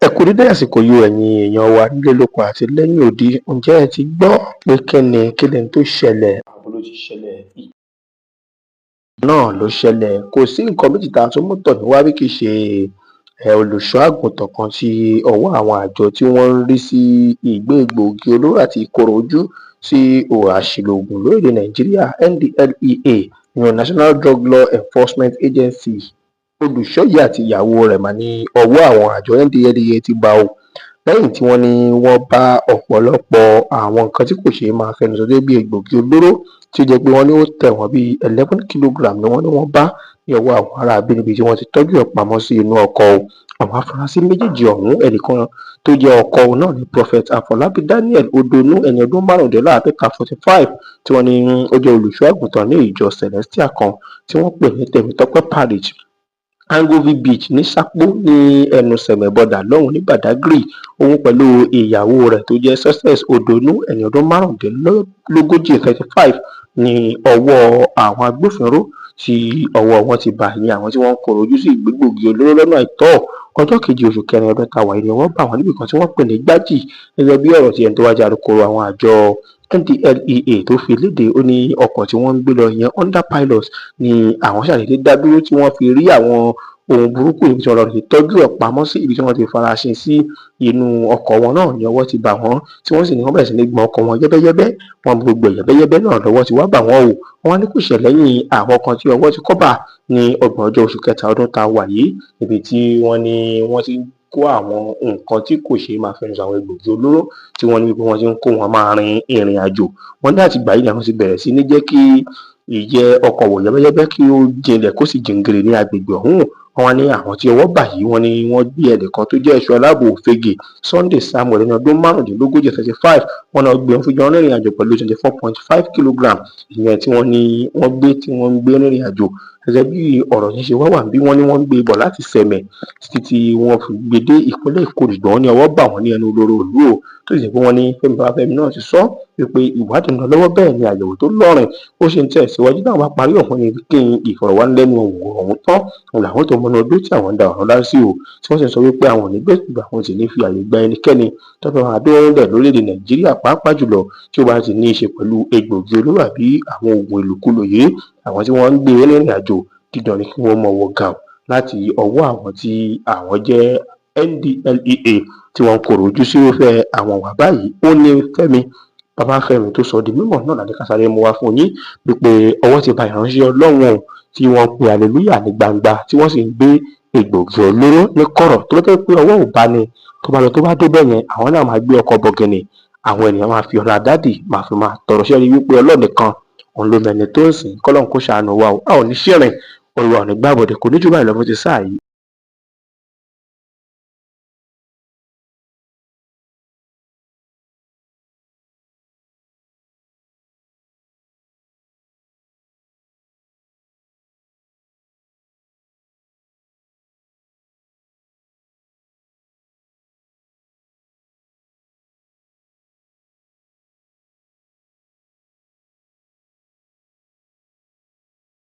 Ẹ kú dédé àsìkò yìí o, ẹ̀yin èèyàn wa nílé lóko àti lẹ́yìn odi. Ǹjẹ́ ẹ ti gbọ́ pé kíni tó ṣẹlẹ̀? Àbó ló ti ṣẹlẹ̀ náà ló ṣẹlẹ̀. Kò sí nǹkan méjì tá a tún mú tọ̀ ní wá bí kì í ṣe olùṣọ́ àgùntàn kan tí ọwọ́ àwọn àjọ tí wọ́n ń rí sí ìgbé egbòogi olóró àti ìkorò ojú sí àṣìlò oògùn lórílẹ̀ Nàìjíríà, NDLEA, ìyẹn National Drug Law Enforcement Agency. Olùṣọ́ yìí àti ìyàwó rẹ̀ mà ní ọwọ́ àwọn àjọ NDLEA ti bá o, lẹ́yìn tí wọ́n ní wọ́n bá ọ̀pọ̀lọpọ̀ àwọn nǹkan tí kò ṣeé máa fẹnu sọ bí egbòogi olóró, tí ó jẹ́ pé wọ́n ní ó tẹ̀ wọ́n bíi 11 kilogram ni wọ́n ní wọ́n bá ní ọwọ́ àwọn aráabí níbi tí wọ́n ti tọ́jú ẹ̀ pamọ́ sí inú ọkọ̀ o. Àwọn afurasí méjèèjì ọ̀hún, ẹnìkan tó jẹ́ ọkọ náà ní Prophet Afọlábí Daniel Odonu, ẹni ọdún 55, 45, tí wọ́n ní ó jẹ́ olùṣọ́ àgùntàn ní ìjọ Celestial kan tí wọ́n pè ní Tèmítọ́pẹ́ Parish, Angovi Beach ní Sápó, ní ẹnu Sẹ̀mẹ̀ border lọ́hùn ní Badagry. Òun pẹ̀lú ìyàwó rẹ̀ tó jẹ́ Success Odonu, ẹni ọdún 35, 35, ní ọwọ́ àwọn agbófinró tí ọwọ́ wọn ti bá, ìyẹn àwọn tí wọ́n ń kọ̀rọ̀ ojú sí ìgbégbòogi olóró lọ́nà àìtọ́. Ọjọ́ 7 oṣù kẹrin ọdún tá a wà yìí ni wọ́n bá wọn níbì kan tí wọ́n pè ní Gbájì. Gẹ́gẹ́ bí ọ̀rọ̀ tí ẹni tó wá jẹ́ alūkkóró àwọn àjọ NDLEA tó fi léde, ó ní ọkọ̀ tí wọ́n ń gbé lọ, ìyẹn Honda Pilot, ni àwọn ṣàdédé dá dúró tí wọ́n fi rí àwọn ohun burúkú ibi tí wọ́n lọ fi tọ́jú ẹ̀ pamọ́ sí, ibi tí wọ́n ti farasin sí inú ọkọ̀ wọn náà ní ọwọ́ ti bà wọ́n, tí wọ́n sì ní wọ́n bẹ̀rẹ̀ sí ní gbọn ọkọ̀ wọn yẹ́bẹ́yẹ́bẹ́. Wọ́n gbogbo yẹ́bẹ́yẹ́bẹ́ náà lọ́wọ́ ti wá bà wọ́n o. Wọ́n ní kò ṣẹ̀ lẹ́yìn àwọn kan tí ọwọ́ ti kọ́ bà ní 30 ọjọ́ oṣù kẹta ọdún tá a wà yìí, níbi tí wọ́n ní wọ́n ti ń kó àwọn nǹkan tí kò ṣeé máa fẹnu sọ, àwọn egbòogi olóró tí wọ́n ní wípé wọ́n ti ń kó wọn máa rin ìrìn àjò. Wọ́n ní àtìgbà yìí làwọn ti bẹ̀rẹ̀ sí ní jẹ́ kí ìyẹ́ ọkọ̀ wò yẹ́bẹ́yẹ́bẹ́ kí ó jinlẹ̀ kó sì jìngìrì ní agbègbè ọ̀hún. Wọ́n ní àwọn tí ọwọ́ bà yìí, wọ́n ní wọ́n gbé ẹnìkan tó jẹ́ ẹ̀ṣọ́ aláàbò òfegè, Sunday Samuel, ẹni ọdún 35, 35. Wọ́n náà gbé wọn fi jọ rìnrìn àjò pẹ̀lú 24.5 kilogram, ìyẹn tí wọ́n ní wọ́n gbé tí wọ́n ń gbé rìnrìn àjò. Gẹ́gẹ́ bí ọ̀rọ̀ yìí ṣe wá wà bí wọ́n ní wọ́n ń gbé bọ̀ láti Sẹ̀mẹ̀ títí tí wọ́n fi gbé dé ìpínlẹ̀ Èkó, ṣùgbọ́n ní ọwọ́ bà wọ́n ní ẹnu olóró ìlú o. Tó sì jẹ́ pé wọ́n ní Fẹ́mi Babáfẹ́mi náà ti sọ wípé ìwádìí ń lọ lọ́wọ́, bẹ́ẹ̀ ni àyẹ̀wò tó lọ́rìn ó ṣe ń tẹ̀síwájú. Táwọn bá parí ọ̀hún ni kí ìfọ̀rọ̀wánilẹ́nuwò ọ̀hún tán, òun làwọn tó mọnú ọdún tí àwọn ń da ọ̀rọ̀ lá sí o, tí wọ́n sì ń sọ wípé àwọn ò ní gbèsè, àwọn sì ní fi àyè gba ẹnikẹ́ni tó fẹ́ máa dóòlẹ̀ lórílẹ̀‐èdè Nàìjíríà, pàápàá jùlọ tí ó bá ti ní í ṣe pẹ̀lú egbòogi olóró àbí àwọn oògùn ìlòkulò yìí. Àwọn tí wọ́n ń gbé rìnrìn àjò, dídán ni kí wọ́n mọ̀wọ́ gàù láti ọwọ́ àwọn tí àwọn jẹ́ NDLEA tí wọ́n ń kọ̀rọ̀ ojú sí irúfẹ́ àwọn ìwà báyìí. Ó ní Fẹ́mi Babáfẹ́mi tó sọ di mímọ̀ náà láti kásáré mú wá fún yín wípé ọwọ́ ti ba ìránṣẹ́ Ọlọ́run o tí wọ́n pe hallelujah ní gbangba, tí wọ́n sì ń gbé egbòogi olóró ní kọ̀rọ̀. Tó bá jẹ́ pé ọwọ́ ò bá ní tó bá lọ tó bá dé bẹ́ẹ̀ yẹn, àwọn náà máa gbé ọkọ̀ bọ̀gìnì, àwọn ènìyàn máa fi ọlá dádì máa fi máa tọrọ ṣẹ́rí wípé Ọlọ́run nìkan òun ló mẹni tó ń sìn. Kọ́lọ́run kó ṣàánú wa o. A ò ní ṣìrìn, Olúwa ò ní gbàbọ̀dẹ̀. Kò ní jù báyìí lọ fún ti sáà yìí.